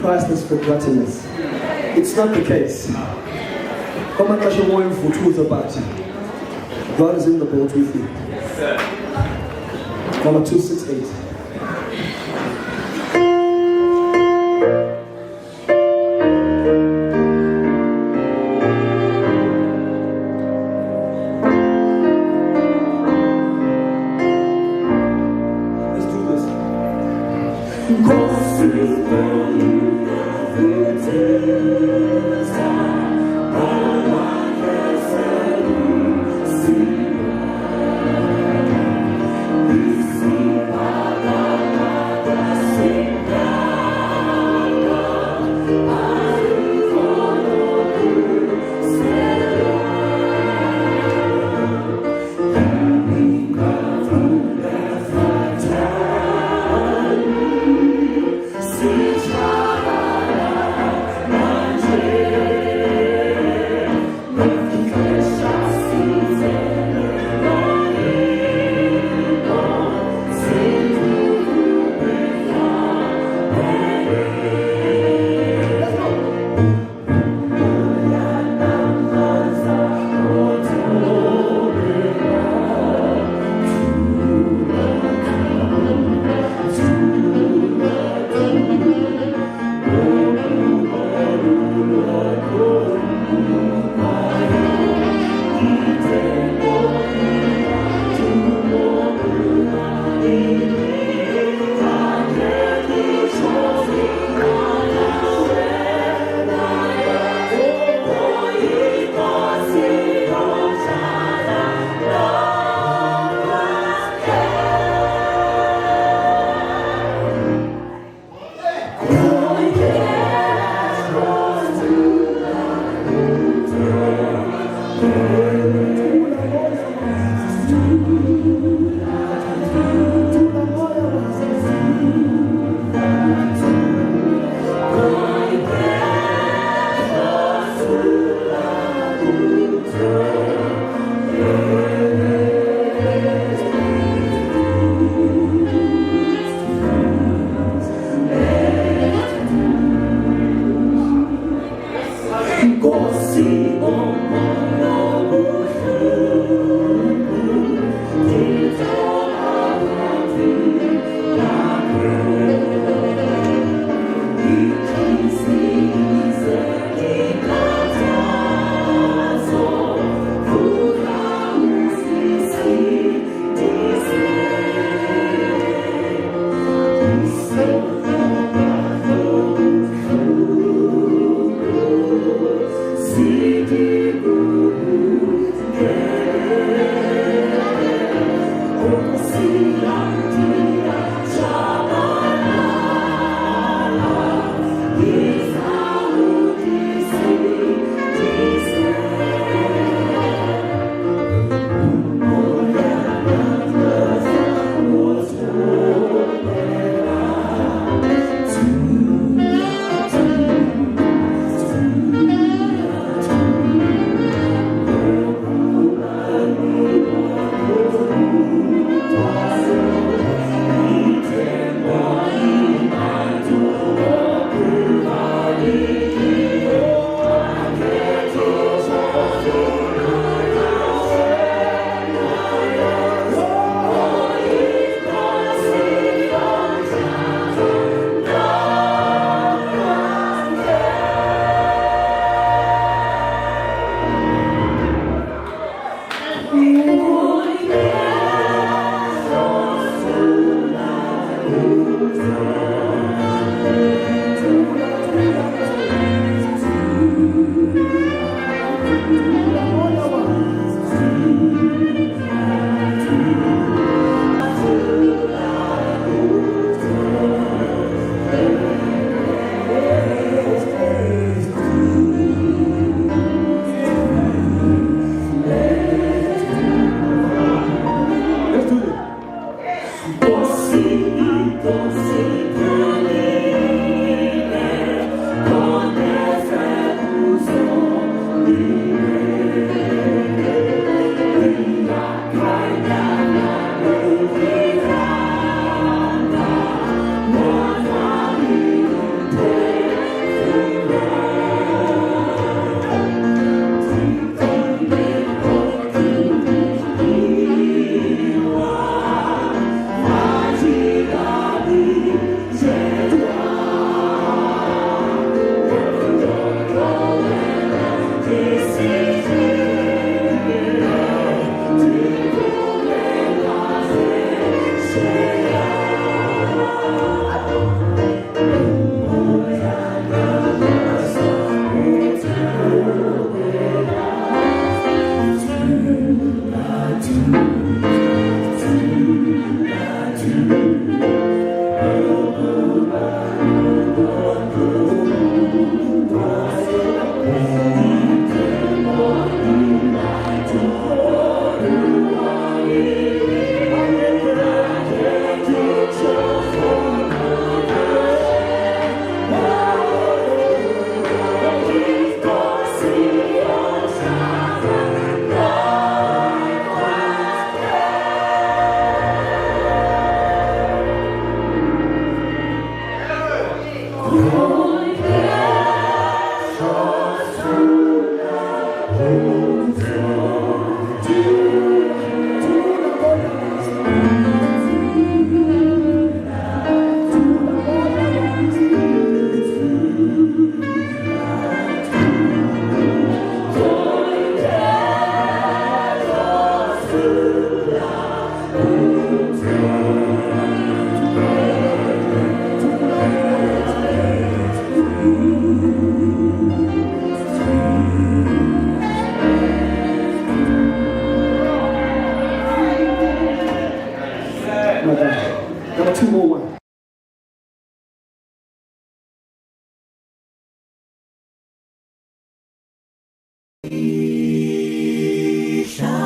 Christ has forgotten us. It's not the case. Kwamaxesha umoya uvuthuza but God is in the boat with you. Number 268. Let's do this.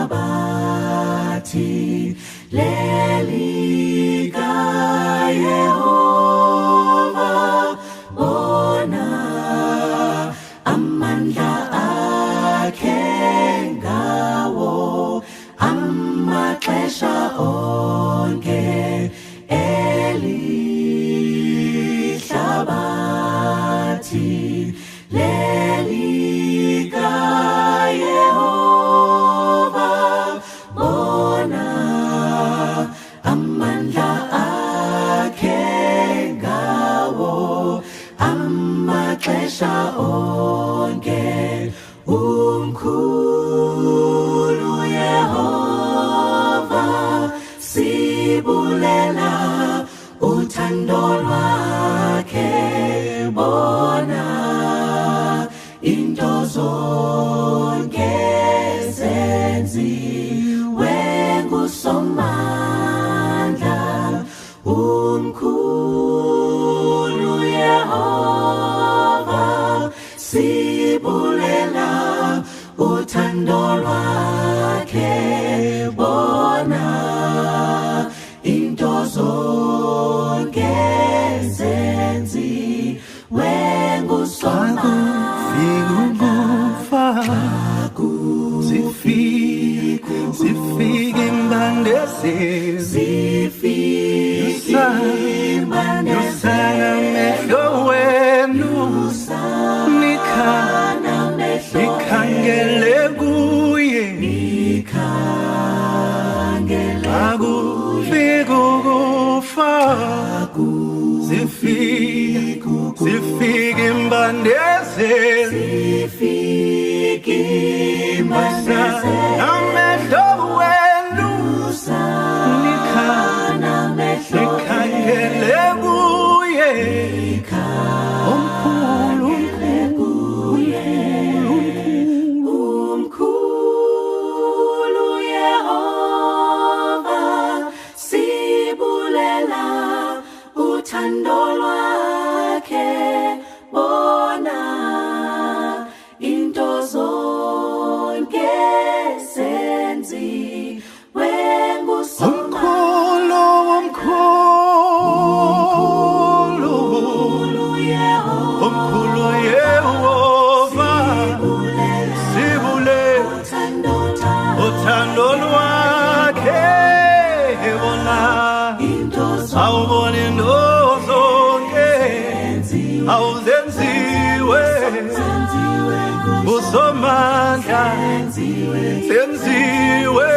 Ihlabathi lelikaYehova, bona amandla akhe ngawo amaxesha onke. Elihlabathi lelikaYehova, bona amandla akhe ngawo amaxesha onke. Umkhulu Yehova, sibulela uthando lwakhe, bona into zonke zenziwe nguSomandla. Umkhulu Yehova, sibulela uthando lwakhe, bona into zonke zenziwe nguSomandla. Zifike, zifike imbandezelo, Zifike yosana amehlo wenu, nikhangele kuye. Xa kufika ukufa, zifike, zifike imbandezelo, Zifike yosana amehlo wenu, nikhangele kuye. Omkhulu, omkhulu, omkhulu, Umkhulu Yehova, sibulela uthando lwakhe, bona into zonke zenziwe omkhulu, omkhulu, nguSomkhulu Yehova, omkhulu Yehova, sibule uthando uthando lwakhe, bona into awubona into zonke awuzenziwe zenziwe nguSomandla, zenziwe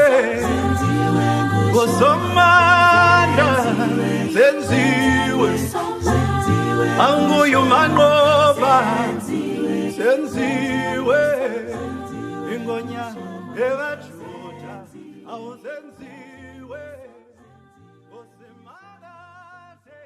nguSomandla, zenziwe anguye umanqoba, zenziwe ingonya ebajuda, awuzenziwe usimakade.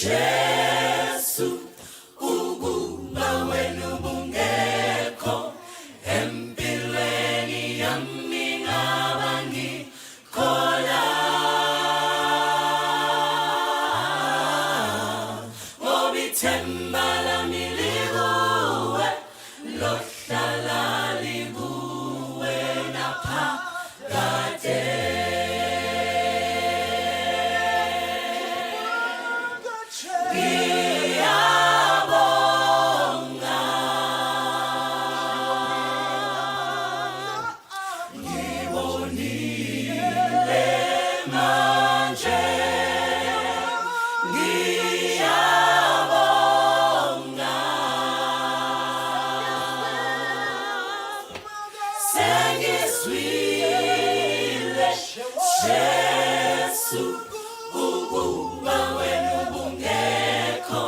Jesu ukuba wena ubungekho empilweni yami ngaba ngikhola ngoba ithemba lami likuwe lohlala likuwe naphakade. Ngiyabonga ngibonile manje ngiyabonga sengizwile Jesu ukuba wena ubungekho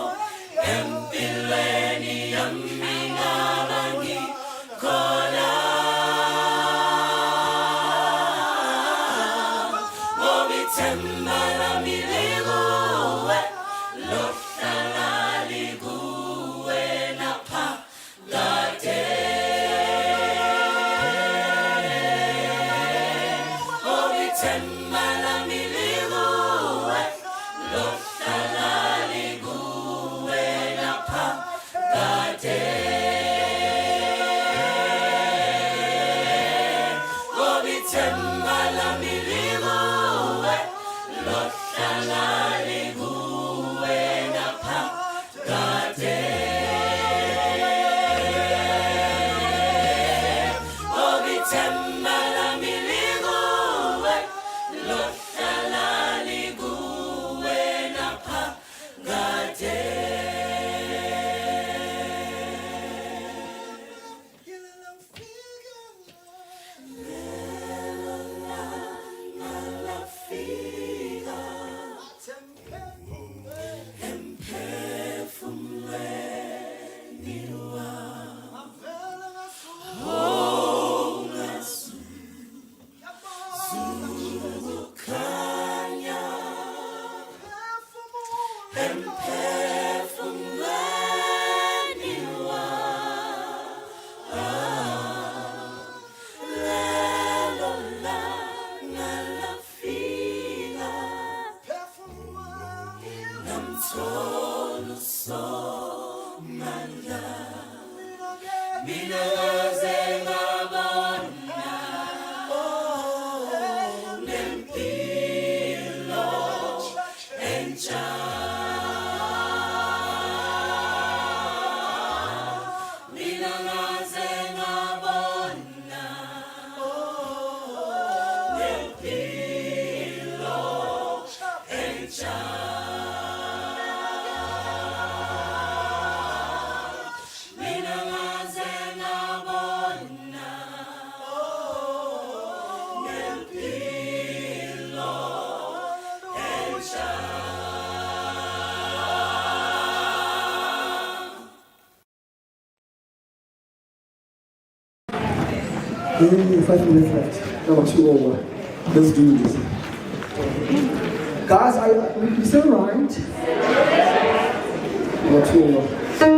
empilweni yami ngaba ngikhona ngoba ithemba lami likuwe lohlala likuwe naphakade ngoba ithemba lami likuwe lohlala likuwe naphakade ngoba ithemba lami likuwe lohlala likuwe naphakade ngoba ithemba lami likuwe lohlala likuwe naphakade. Lafika emphefumlweni wami, ukukhanya emphefumlweni wami, lelo langa lafika ngamthola uSomandla, mina ngaze ngabona nempilo entsha, mina ngaze ngabona nempilo entsha, mina ngaze ngabona nempilo entsha. Hey, 5 minutes left. Number two over. Let's do this. Guys, we still right? Number two over. Sing.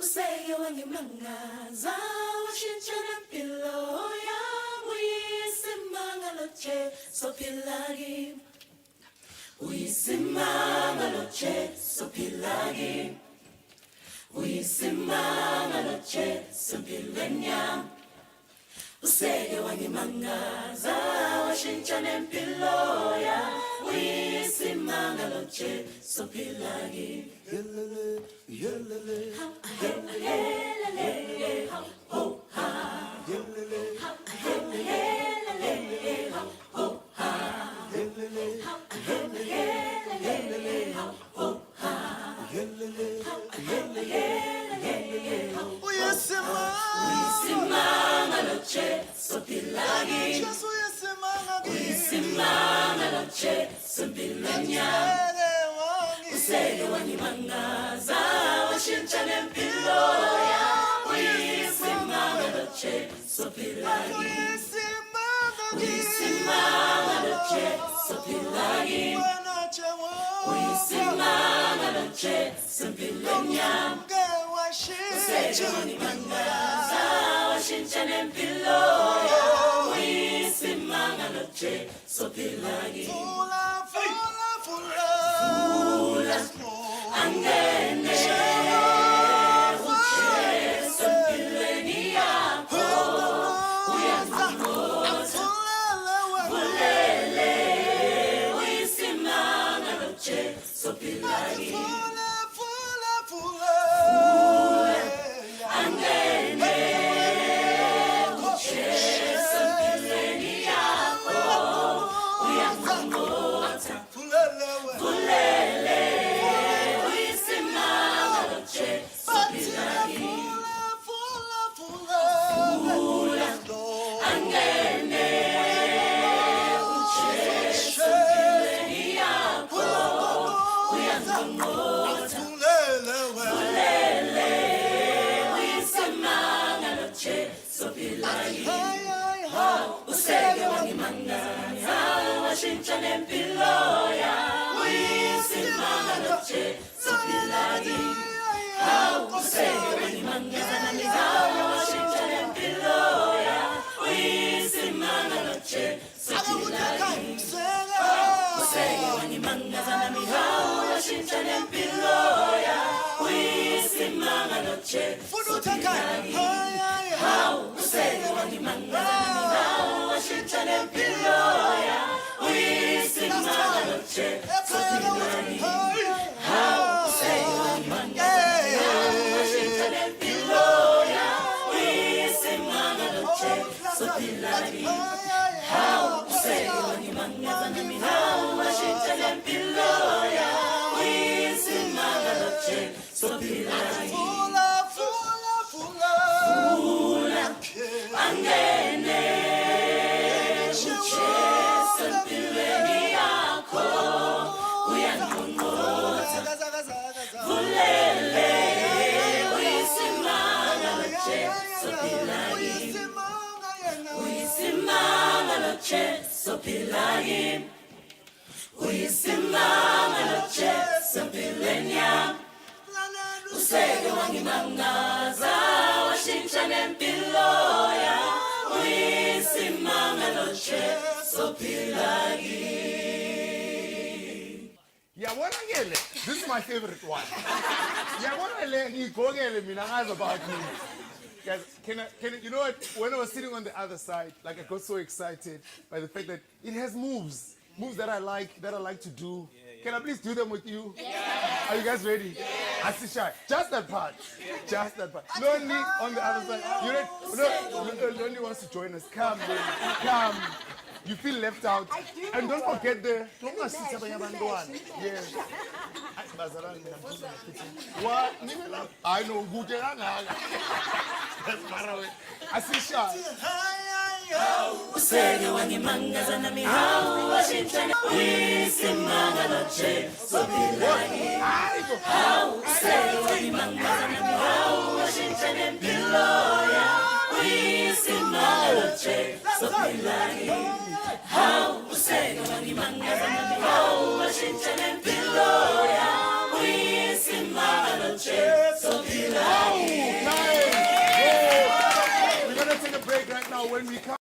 Useke wangimangaza washintsha nempilo yami uyisimanga lo Jesu ophila kimi uyisimanga lo Jesu ophila kimi uyisimanga lo Jesu empilweni yami useke wangimangaza washintsha nempilo yami uyisimanga lo Jesu ophila kimi. Uyisimanga lo Jesu ophila kimi uyisimanga lo Jesu empilweni yami useke wangimangaza washintsha nempilo yami uyisimanga lo Jesu ophila kimi uyisimanga lo Jesu ophila kimi uyisimanga lo Jesu empilweni yami useke wangimangaza washintsha nempilo yami uyisimanga lo Jesu ophila kimi angene uJesu empilweni yakho uyangqongqotha vulele uyisimanga lo Jesu ophila kimi angene uJesu empilweni yakho uyangqongqotha vulele uyisimanga lo Jesu ophila kimi angene uJesu empilweni yakho uyangqongqotha vulele uyisimanga lo Jesu ophila kimi useke wangimangaza washintsha nempilo yami uyisimanga lo Jesu ophila kimi hawu useke wangimangaza washintsha nempilo yami uyisimanga lo Jesu ophila kimi useke wangimangaza nami hawu washintsha nempilo yami uyisimanga lo Jesu ophila kimi hawu useke wangimangaza nami hawu washintsha nempilo yami uyisimanga lo Jesu ophila kimi hawu useke wangimangaza nami hawu washintsha nempilo yami uyisimanga lo Jesu ophila kimi hawu useke wangimangaza nami hawu washintsha nempilo yami uyisimanga lo Jesu ophila kimi angene uJesu empilweni yakho uyangqongqotha vulele uyisimanga lo Jesu ophila kimi uyisimanga lo ophila kimi. Uyisimanga lo Jesu empilweni yami. Useke wangimangaza washintsha nempilo yami. Uyisimanga lo Jesu ophila kimi. Yabona ke le, this is my favorite one. Yabona le ngiyigqokele mina ngazi about me. Guys, can I, you know what? When I was sitting on the other side, like I got so excited by the fact that it has moves, moves that I like to do. Can I please do them with you? Yeah. Are you guys ready? Yeah. Asisha, just that part. Just that part. Lonely on the other side. You ready? No, no, Lonely wants to join us. Come, Lonely. Come. You feel left out. I do. And don't forget the. Don't Let me measure, let me Yes. Ay, bazalwane, ngiyambuza ngakithi. Wa, nime lapha. Hayi no, kude kangaka. That's far away. Asisha. Useke wangimangaza nami hawu washintsha uyisimanga lo Jesu ophila kimi. Hayi bo. Useke wangimangaza nami hawu washintsha nempilo yami. Uyisimanga lo Jesu ophila kimi. Hawu useke wangimangaza nami hawu washintsha nempilo yami. Uyisimanga lo Jesu ophila kimi. Nice. We're gonna take a break right now. When we come.